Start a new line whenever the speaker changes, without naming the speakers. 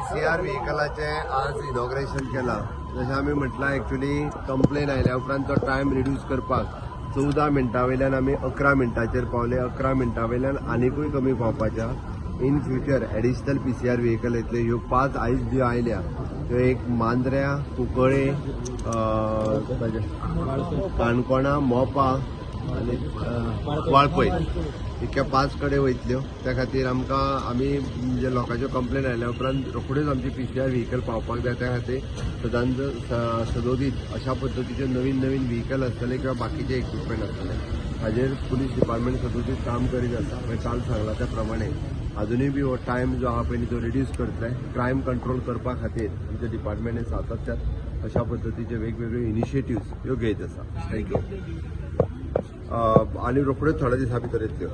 PCR व्हेकलाचें आज inauguration केलां. जशें आमी म्हटलां, एक्चुली कंप्लेन आयल्या उपरांत तो टायम रिड्यूस करपाक 14 मिनटां वयल्यान आमी 11 मिनटांचेर पावले. 11 मिनटां वयल्यान आनिकूय कमी पावपाच्या. In future additional PCR vehicle येतले. ह्यो पांच आयज ज्यो आयल्या त्यो एक मांद्र्या, कुंकळे, काणकोणा, मोपा आनी वाळपय, इतक्या पांच कडेन वयतल्यो. त्या खातीर आमकां आमी म्हणजे लोकांच्यो कंप्लेन आयल्या उपरांत रोखड्योच आमची पीसीआर व्हेकल पावपाक जाय. त्या खातीर सदांच सदोदीत अशा पद्दतीचे नवीन नवीन व्हेकल आसतले किंवा बाकीचे इक्विपमेंट आसतले, हाजेर पुलीस डिपार्टमेंट सदोदीत काम करीत आसा. मागीर काल सांगला त्या प्रमाणे अजुनूय बी हो टायम जो आहा पळय तो रिड्यूस करतले. क्रायम कंट्रोल करपा खातीर आमच्या डिपार्टमेंट सातत्यान अशा पद्दतीचे वेगवेगळे इनिशिएटिव्स ह्यो घेयत आसा. Thank you. आनी रोखड्योच थोड्या दिसां भितर येतल्यो.